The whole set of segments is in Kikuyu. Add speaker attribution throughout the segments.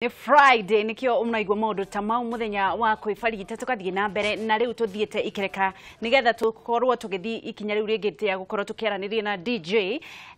Speaker 1: Nĩ Friday nikio mnaigua maundu ta mau muthenya wa kwibarita tukathie na mbere na riu tuthiete ikereka nigetha tukorwo tugithii ikinya riu ringi ria gukorwo tukiaraniria na DJ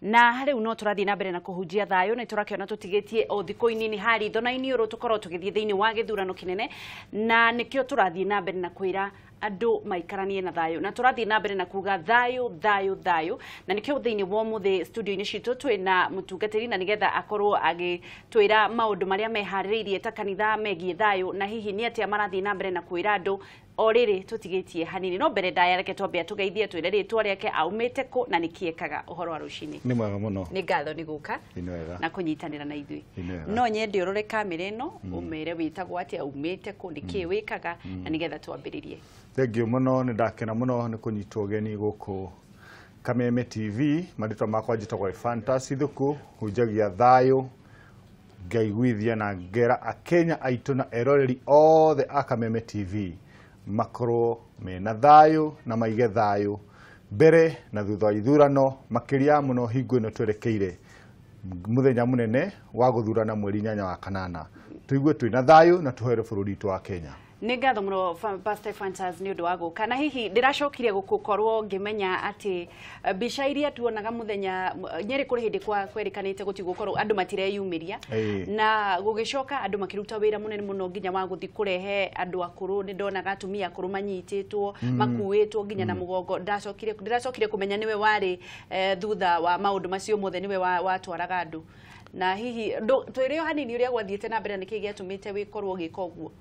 Speaker 1: na riu no turathie na mbere na kuhunjia thayo na turakiona tutigitie o thiku inini hari thona iniuru tukorwo tugithie thiini wa githurano kinene na nikio turathie na mbere na kwira andu maikaranie na thayo na turathie na mbere na kuga thayo thayo thayo na nikio thiini wa muthi studio-ini citu twina mutungatiri na nigetha akorwo agitwira maundu maria mehaririirie ta kanitha megie thayo na hihi ni atia marathie na mbere na kwira andu o riri tutigitie hanini no mbere ndaya reke twambia tugeithie twire ritwa riake aumite ku na nikiekaga uhoro wa rucini.
Speaker 2: Ni mwega muno,
Speaker 1: ni ngatho ni guka na kunyitanira na ithui. No nyende urore kamera ino umere witagwo atia umite ku niki wikaga na nigetha twambiririe.
Speaker 2: Thank you muno, ni ndakena muno ni kunyitwo geni guku Kameme TV. Marĩtwa makwa njĩtagwo Ephantus Ithuku, hunjagia thayũ ngaiguithia na ngera akenya aitũ na eroreri othe a Kameme TV makorwo mena thayũ na maige thayũ mbere na thutha wa ithurano, makĩria mũno hingo ĩno twerekeire muthenya munene wa guthurana mweri 8 wa kanana. Tuigue twina thayũ na tuhere bũrũri witũ wa Kenya.
Speaker 1: Nĩ ngatho mũno Pastor Ephantus nĩ ũndũ wa gũka na hihi ndĩracokire gũkorwo ngĩmenya atĩ mbica iria tuonaga mũthenya Nyeri kũrĩ hĩndĩ kwa kwerĩkanĩte gũtigũkorwo andũ matireyumĩria na gũgĩcoka andũ makĩruta wĩra mũnene mũno nginya wa gũthiĩ kũrehe andũ akũrũ. Nĩ ndonaga atumia akũrũ manyitĩtwo makuĩtwo nginya na mũgongo. Ndĩracokire kũmenya nĩwe warĩ thutha wa maũndũ macio mothe, nĩwe watwaraga andũ. Na hihi twĩre o hanini ũrĩa gwathiĩte na mbere, nĩkĩĩ gĩatũmĩte wĩkorwo ũgĩka ũguo?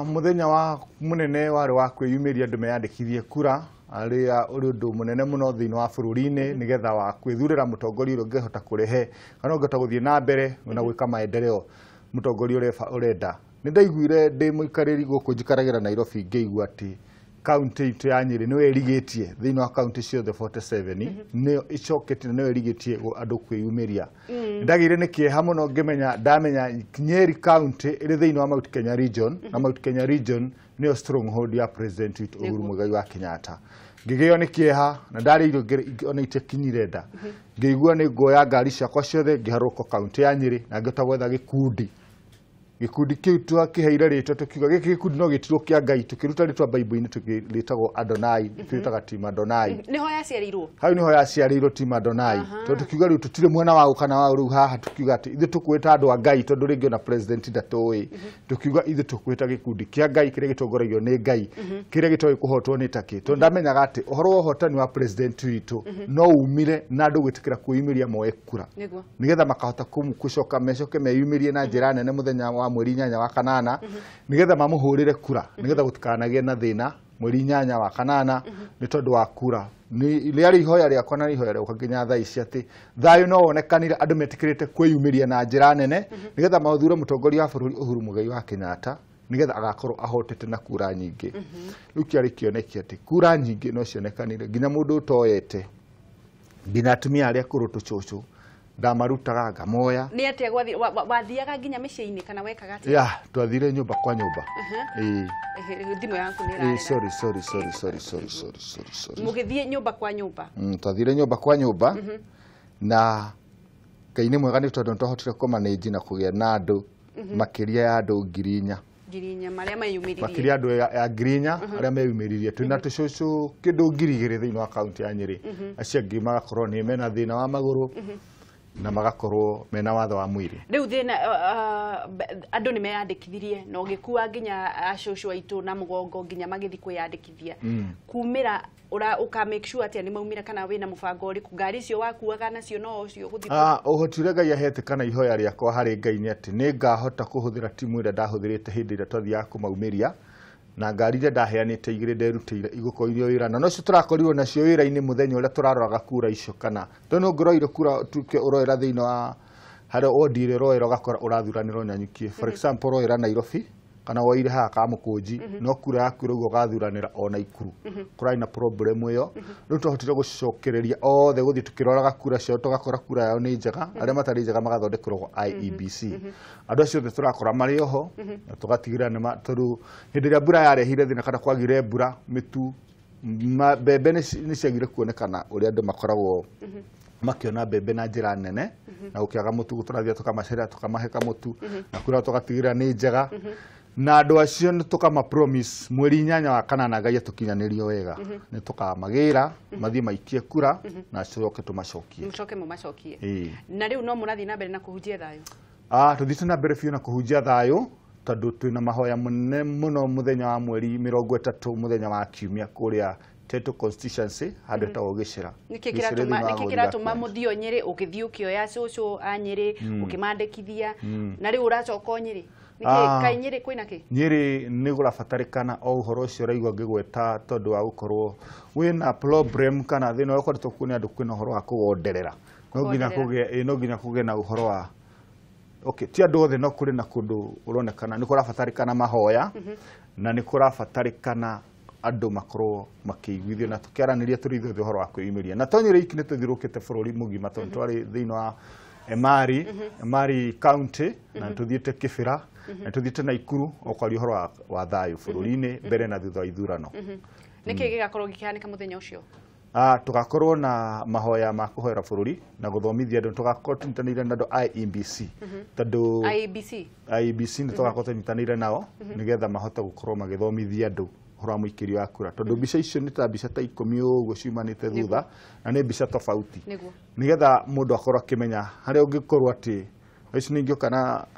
Speaker 2: Muthenya wa munene wari wa kwiyumiria andu meyandikithie kura aria uri undu munene muno thiini wa bururi-ini nigetha wa kwithurira mutongoria uria ungihota kurehe kana ungihota guthie na mbere na gwika maendeleo mutongoria uria urenda. Ni ndaiguire ndi muikariri guku njikaragira Nairobi ngiigua ati kaunti itu ya Nyeri niyo irigitie thiini wa kaunti ciothe 47 niyo icoketie na niyo irigitie andu kwiyumiria. Ndagire ni kieha muno ngimenya ndamenya Nyeri county iri thiini wa Mount Kenya region na Mount Kenya region niyo stronghold ya president witu Uhuru Muigai wa Kenyatta. Ngigio ni kieha na ndari irio ona itekinyire nda. Ngĩigua ni nguoya ngari ciakwa ciothe ngiharũka kaunti ya Nyeri na ngĩhota gwetha gĩkundi. Gĩkundi kĩu twakĩheire rĩtwa tukiuga gĩkĩ gĩkundi no gĩtirwo kĩa Ngai, tukĩruta rĩtwa Bible-inĩ rĩtagwo Adonai, twĩtaga Team Adonai.
Speaker 1: Nĩho yaciarĩirwo?
Speaker 2: Hau nĩho yaciarĩirwo Team Adonai. Tondũ tukiuga rĩu tũtirĩ mwena wa kana wa rĩu haha, tukiuga atĩ ithuĩ tũkwĩta andũ a Ngai tondũ rĩngĩ ona president ndatũĩ. Tukiuga ithuĩ tũkwĩta gĩkundi kĩa Ngai kĩrĩa gĩtongoragio nĩ Ngai, kĩrĩa gĩtoĩ kũhotwo nĩ takĩ. Tondũ ndamenyaga atĩ ũhoro wa ũhotani wa president witũ no umire na andũ gwĩtĩkĩra kwĩyumĩria moe kura nĩgetha makahota gũcoka mecoke meyumĩrie na njĩra nene mũthenya wa mweri 8 wa kanana nigetha mamuhurire kura nigetha gutikanagie na thina mweri 8 wa kanana ni tondu wa kura. Ni rĩarĩ ihoya rĩakwa na ihoya rĩakwa nginya thaa ici atĩ thayũ no wonekanire andũ metĩkĩrĩte kwĩyumĩria na njĩra nene nigetha mathure mũtongoria wa bũrũri Uhuru Muigai wa Kenyatta nigetha agakorwo ahotete na kura nyingĩ. Rĩu kĩarĩ kĩoneki atĩ kura nyingĩ no cionekanire nginya mũndũ ũtoete nginya atumia arĩa akũrũ tũcũcũ ndamarutaga ngamoya.
Speaker 1: Ni atia wathiaga nginya mĩciĩ-inĩ kana wekaga atia?
Speaker 2: Ya, twathire nyũmba kwa nyũmba.
Speaker 1: Thimũ yaku nĩ ĩrarĩra.
Speaker 2: Sorry sorry sorry sorry sorry sorry sorry sorry.
Speaker 1: Mũgĩthiĩ nyũmba kwa nyũmba?
Speaker 2: Twathire nyũmba kwa nyũmba na Ngai nĩ mwega nĩ tondũ nĩtwahotire kũmanage na kũgĩa na andũ makĩria ya andũ 4,000.
Speaker 1: 4,000 marĩa meyumĩririe.
Speaker 2: Makĩria andũ ya 4,000 arĩa meyumĩririe. Twĩna tũcũcũ kĩndũ 2,000 thĩinĩ wa kaunti ya Nyeri. Acio angĩ magakorwo nĩ mena thĩna wa magũrũ na magakorwo mena watho wa mwĩrĩ.
Speaker 1: Rĩu thĩna andũ nĩ meyandĩkithirie na ũgĩkua nginya acũcũ aitũ na mũgongo nginya magĩthiĩ kwĩyandĩkithia. Kumĩra ũka make sure atĩ nĩ maumĩra kana wĩna mũbango ũrĩkũ? Ngari icio wakuaga nacio no ũcio gũthiĩ?
Speaker 2: Ũhoti ũrĩa Ngai ahete kana ihoya rĩakwa harĩ Ngai nĩ atĩ nĩ ngahota kũhũthĩra timu ĩrĩa ndahũthĩrĩte hĩndĩ ĩrĩa twathiaga kũmaumĩria na ngari iria ndaheanĩte igĩrĩ nderutĩire igũkorwo irio wĩra na nocio tũrakorirwo nacio wĩra-inĩ mũthenya ũrĩa tũraroraga kura icio kana tondũ nĩ ũngĩroire kura tuke ũroera thĩinĩ wa harĩa wodi ĩrĩa ũroera ũgakora ũrathuranĩrwo Nanyuki. For example ũroera Nairobi kana woire haha Kamũkũnji no kura yaku ũrauga ũgathuranĩra o Naikuru. Kũrarĩ na problem ĩyo. Rĩu twahotire gũcokereria othe gũthiĩ tũkĩroraga kura ciao tũgakora kura yao nĩ njega, arĩa matarĩ njega magathondekerwo IEBC. Andũ acio othe tũrakora marĩ oho na tũgatigĩrĩra nĩ tondũ hĩndĩ ĩrĩa mbura yarehire thĩna kana kwagire mbura mĩtu mbembe nĩ ciagire kuonekana ũrĩa andũ makoragwo Makiona mbembe na njĩra nene na gũkĩaga mũtu tũrathiĩ tũkamacerera tũkamahe kamũtu na kura tũgatigĩrĩra nĩ njega na andũ acio nĩ tũkama promise mweri 8 wa kanana Ngai atũkinyanĩrio wega nĩ tũkamagĩra mathiĩ maikie kura na coke tũmacokie.
Speaker 1: Mũcoke mũmacokie. Na rĩu no mũrathiĩ na mbere na kũhunjia thayũ?
Speaker 2: Tũthiĩte na mbere biũ na kũhunjia thayũ tondũ twĩna mahoya mũnene mũno mũthenya wa mweri 30 mũthenya wa kiumia kũrĩa Teto constituency handũ hetagwo Gĩcĩra.
Speaker 1: Nĩkĩ kĩratũma mũthio Nyĩrĩ ũgĩthiĩ ũkĩoya cũcũ a Nyĩrĩ ũkĩmandĩkithia na rĩu ũracoka o Nyĩrĩ? Nĩkĩ kaĩ Nyĩrĩ kwĩna kĩ?
Speaker 2: Nyĩrĩ nĩ kũrabatarĩkana o ũhoro ũcio ũraigua ngĩgweta tondũ wa gũkorwo wĩna problem kana thĩna ũrĩa ũkoretwo kuo nĩ andũ kwĩna ũhoro wa kũgonderera. No nginya kũgĩe na ũhoro wa okay, ti andũ othe no kũrĩ na kũndũ ũronekana nĩ kũrabatarĩkana mahoya na nĩ kũrabatarĩkana andũ makorwo makĩiguithio na tũkĩaranĩria tũrĩ ithuothe ũhoro wa kwĩyumĩria. Na to Nyĩrĩ iki nĩ tũthiũrũrũkĩte bũrũri mũgima tondũ twarĩ thĩinĩ wa Emari County na tũthiĩte Kĩbĩra na tũthiĩte Naikuru o kwaria ũhoro wa thayũ bũrũri-inĩ mbere na thutha wa ithurano.
Speaker 1: Nĩkĩ gĩgakorwo gĩkĩhanĩka mũthenya ũcio?
Speaker 2: Tũgakorwo na mahoya ma kũhoera bũrũri na gũthomithia andũ. Tũgakorwo tũnyitanĩire na andũ IEBC tondũ IEBC nĩ tũgakorwo tũnyitanĩire nao nĩgetha mahote gũkorwo magĩthomithia andũ ũhoro wa mũikĩrio wa kura tondũ mbica icio nĩ ta mbica ta 10 ũguo ciumanĩte thutha na nĩ mbica tofauti nĩgetha mũndũ akorwo akĩmenya harĩa ũngĩkorwo atĩ ici ningĩũka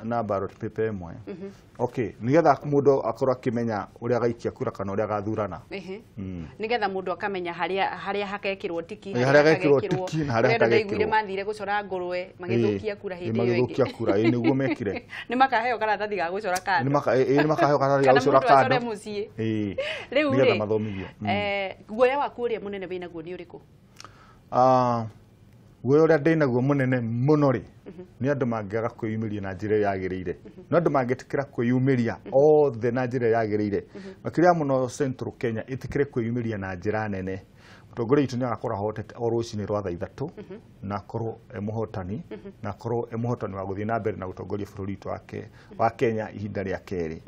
Speaker 2: na ballot paper ĩmwe. Okay, nĩgetha mũndũ akorwo akĩmenya ũrĩa agaikia kura kana ũrĩa agathurana.
Speaker 1: Nĩgetha mũndũ akamenya harĩa hakekĩrwo tiki,
Speaker 2: harĩa hagekĩrwo tiki na harĩa hatagekĩrwo.
Speaker 1: Ndaiguire mathire gũcora ngũrwe magĩthũkia kura hĩndĩ ĩyo ĩngĩ.
Speaker 2: Magĩthũkia kura, ĩ nĩguo mekire.
Speaker 1: Nĩ makaheo karatathi ga gũcora kando.
Speaker 2: Nĩ makaheo karatathi ga gũcora kando.
Speaker 1: Kana mũndũ acore mũciĩ. Rĩu
Speaker 2: nĩgetha mathomithio.
Speaker 1: Guoya waku ũrĩa mũnene wĩnaguo nĩ ũrĩkũ?
Speaker 2: Guoya ũrĩa ndĩnaguo mũnene mũno rĩ nĩ andũ mangĩaga kwĩyumĩria na njĩra ĩrĩa yagĩrĩire. No andũ mangĩtĩkĩra kwĩyumĩria othe na njĩra ĩrĩa yagĩrĩire makĩria mũno Central Kenya ĩtĩkĩre kwĩyumĩria na njĩra nene. Mũtongoria witũ nĩ agakorwo ahotete o rũcinĩ rwa thaa 3 na akorwo e mũhotani na akorwo e mũhotani wa gũthiĩ na mbere na gũtongoria bũrũri witũ wa Kenya ihinda rĩa kerĩ.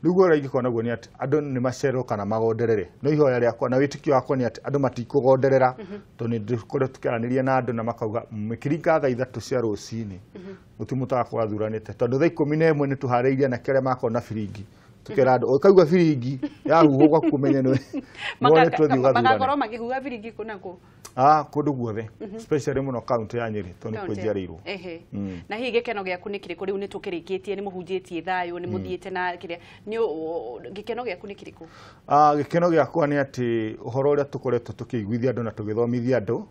Speaker 2: Rĩu guoya ũrĩa ingĩkorwo naguo nĩ atĩ andũ nĩ macererwo kana magonderere. No ihoya rĩakwa na wĩtĩkio wakwa nĩ atĩ andũ matikũgonderera tondũ nĩ tũkoretwo tũkĩaranĩria na andũ na makauga mĩkĩringa thaa 3 cia rũcinĩ gũtirĩ mũndũ agakorwo athuranĩte tondũ thaa 11 nĩ tũharĩirie anake arĩa makorwo na biringi. Tukera andũ ũkaigua biringi yahuhwo ũgakũmenya nĩ
Speaker 1: magakorwo makĩhuha biringi kũ na kũ?
Speaker 2: Kũndũ guothe especially mũno kaunti ya Nyĩrĩ tondũ nĩkuo njiarĩirwo.
Speaker 1: Na hihi gĩkeno gĩaku nĩ kĩrĩkũ? Rĩu nĩ tũkĩrĩkĩtie, nĩ mũhunjĩtie thayũ, nĩ mũthiĩte na kĩrĩa, gĩkeno gĩaku nĩ kĩrĩkũ?
Speaker 2: Gĩkeno gĩakwa nĩ atĩ ũhoro ũrĩa tũkoretwo tũkĩiguithia andũ na tũgĩthomithia andũ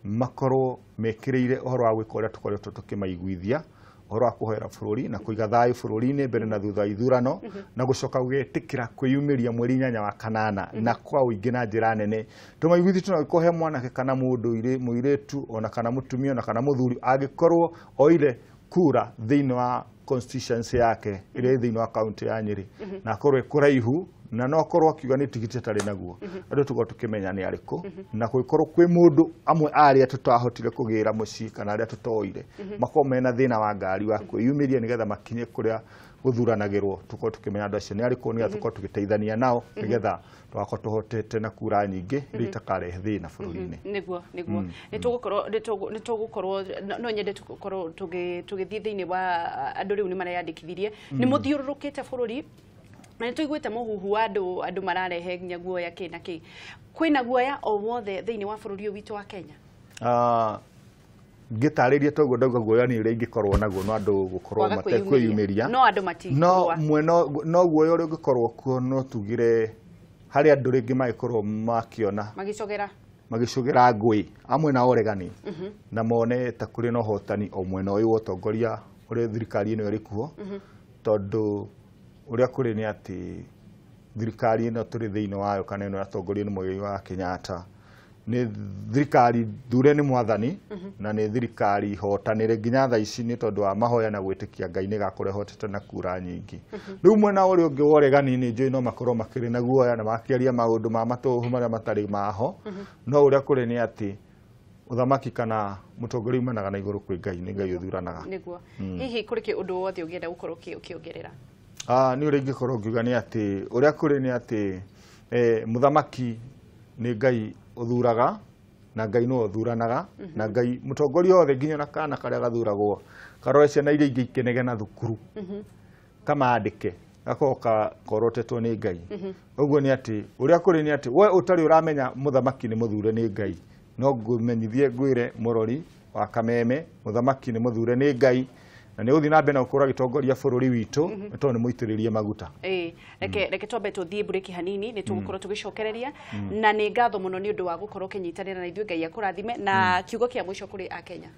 Speaker 2: makorwo mekĩrĩire ũhoro wa gwĩka ũrĩa tũkoretwo tũkĩmaiguithia ũhoro wa kũhoera bũrũri na kũiga thayũ bũrũri-inĩ mbere na thutha wa ithurano na gũcoka gũgĩtĩkĩra kwĩyumĩria mweri 8 wa kanana na kwa ũingĩ na njĩra nene. Tũmaiguithie tũno he mwanake kana mũndũ mũirĩtu ona kana mũtumia ona kana mũthuri angĩkorwo oire kura thĩinĩ wa constituency yake ĩrĩa ĩ thĩinĩ wa kaunti ya Nyĩrĩ na akorwo ĩ kũraihu na no akorwo akiuga nĩ tigiti atarĩ naguo andũ tũkorwo tũkĩmenya nĩ arĩkũ na gũgĩkorwo kwĩ mũndũ amwe arĩa tũtahotire kũgĩra mũciĩ kana arĩa tũtoire makorwo mena thĩna wa ngari wa kwĩyumĩria nĩgetha makinye kũrĩa gũthuranagĩrwo tũkorwo tũkĩmenya andũ acio nĩ arĩkũ nĩgetha tũkorwo tũgĩteithania nao nĩgetha tũgakorwo tũhotete na kura nyingĩ iria itakarehe thĩna bũrũri-inĩ.
Speaker 1: Nĩguo nĩtũgũkorwo no nyende tũkorwo tũgĩthiĩ thĩinĩ wa andũ rĩu nĩ mareyandĩkithirie nĩ mũthiũrũrũkĩte bũrũri na nĩtũiguĩte mũhuhu wa andũ mararehe nginya guoya kĩ na kĩ. Kwĩna guoya o wothe thĩinĩ wa bũrũri ũyũ witũ wa Kenya?
Speaker 2: Ngĩtarĩria toguo ndauga guoya nĩ ũrĩa ingĩkorwo naguo no andũ gũkorwo matekwĩyumĩria
Speaker 1: no andũ matikũrũa
Speaker 2: no guoya ũrĩa ũngĩkorwo kuo no tugire harĩ andũ rĩngĩ mangĩkorwo makĩona magĩcogera ngũĩ amwe na oregani na mone ta kũrĩ na ũhotani o mwena ũyũ wa ũtongoria ũrĩa thirikari ĩno ĩrĩ kuo tondũ ũrĩa kũrĩ nĩ atĩ thirikari ĩno tũrĩ thĩinĩ wayo kana ĩno ĩratongorio nĩ Mwai wa Kenyatta nĩ thirikari thure nĩ mwathani na nĩ thirikari hotanĩre nginya thaa ici nĩ tondũ wa mahoya na gwĩtĩkia Ngai nĩ gakorwo ĩhotete na kura nyingĩ. Rĩu mwena ũrĩa ũngĩ wa ũregani nĩ njũĩ no makorwo makĩrĩ na guoya na makĩaria maũndũ ma matũhũ marĩa matarĩ maho no ũrĩa kũrĩ nĩ atĩ ũthamaki kana mũtongoria umanaga na igũrũ kwĩ Ngai nĩ Ngai ũthuranaga.
Speaker 1: Nĩguo. Hihi kũrĩ kĩ ũndũ wothe ũngĩenda gũkorwo ũkĩongerera?
Speaker 2: Nĩ ũrĩa ingĩkorwo ngiuga nĩ atĩ ũrĩa kũrĩ nĩ atĩ mũthamaki nĩ Ngai ũthuraga Na Ngai nĩwe ũthuranaga, na Ngai mũtongoria wothe nginya na kana karĩa gathuragwo karore ciana iria ingĩ ikenegena thukuru kamandĩke gakorwo kakorotetwo nĩ Ngai. Ũguo nĩ atĩ ũrĩa kũrĩ nĩ atĩ we ũtarĩ ũramenya mũthamaki nĩ mũthure nĩ Ngai, no ngũmenyithie ngwĩre mũrori wa Kameme mũthamaki nĩ mũthure nĩ Ngai, na nĩ ũgũthiĩ na mbere na gũkorwo agĩtongoria bũrũri witũ nĩ tondũ nĩ mũitĩrĩrie maguta.
Speaker 1: Reke twambe tũthiĩ mburĩki hanini, nĩ tũgũkorwo tũgĩcokereria, na nĩ ngatho mũno nĩ ũndũ wa gũkorwo ũkĩnyitanĩra na ithuĩ. Ngai akũrathime. Na kiugo kĩa mũico kũrĩ Akenya?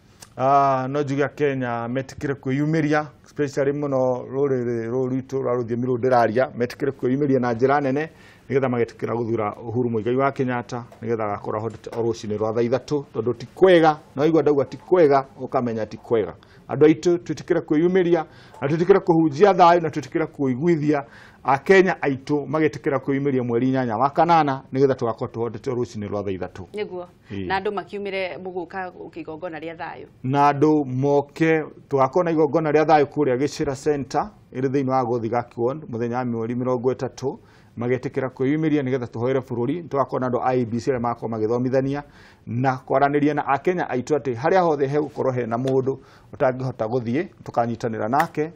Speaker 2: No njuge Kenya metĩkĩre kwĩyumĩria, especially mũno rũrĩrĩ rũrũ rwitũ rwa rũthiomi rũrũ ndĩraria, metĩkĩre kwĩyumĩria na njĩra nene nĩgetha magetĩkĩra gũthura Uhuru Muigai wa Kenyatta, nĩgetha agakorwo ahotete o rũcinĩ rwa thaa 3, tondũ ti kwega, no igua ndauga ti kwega ũkamenya ti kwega. Andũ aitũ twĩtĩkĩre kwĩyumĩria na twĩtĩkĩre kũhunjia thayũ na twĩtĩkĩre kũiguithia Akenya aitũ magetĩkĩra kwĩyumĩria mweri 8 wa kanana, nĩgetha tũgakorwo tũhotete rũcinĩ rwa thaa 3.
Speaker 1: Nĩguo. Na andũ makiumĩre mũgũka igongona rĩa thayũ.
Speaker 2: Na andũ moke tũgakorwo na igongona rĩa thayũ kũrĩa Gĩcĩra Center ĩrĩ thĩinĩ wa Gũthiga Ward mũthenya wa mweri 30, magetĩkĩra kwĩyumĩria nĩgetha tũhoere bũrũri. Tũgakorwo na andũ a IEBC arĩa magakorwo magĩthomithania na kwaranĩria na Akenya aitũ atĩ harĩa hothe hegũkorwo hena mũndũ ũtangĩhota gũthiĩ tũkanyitanĩra nake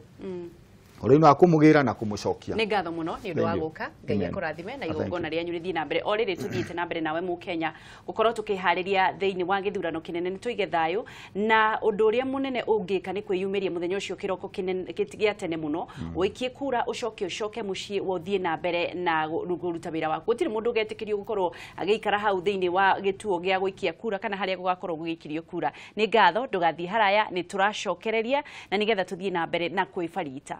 Speaker 2: ũrĩa wa kũmũgĩra na kũmũcokia.
Speaker 1: Nĩ ngatho mũno nĩ ũndũ wa gũka. Ngai akũrathime na igongona rĩanyu rĩthiĩ na mbere. O rĩrĩ tũthiĩte na mbere nawe Mũkenya gũkorwo tũkĩharĩria thĩinĩ wa gĩthurano kĩnene, nĩ tũige thayũ, na ũndũ ũrĩa mũnene ũngĩka nĩ kwĩyumĩria mũthenya ũcio kĩroko gĩa tene mũno, ũikie kura, ũcoke ũcoke mũciĩ ũthiĩ na mbere na kũruta wĩra waku. Gũtirĩ mũndũ ũgetĩkĩrio gũkorwo agĩikara hau thĩinĩ wa gĩtuo gĩa gũikia kura kana harĩa gũgakorwo gũgĩikirio kura. Nĩ ngatho, ndũgathiĩ haraya, nĩ tũracokereria na nĩgetha tũthiĩ na mbere na kwĩbarita.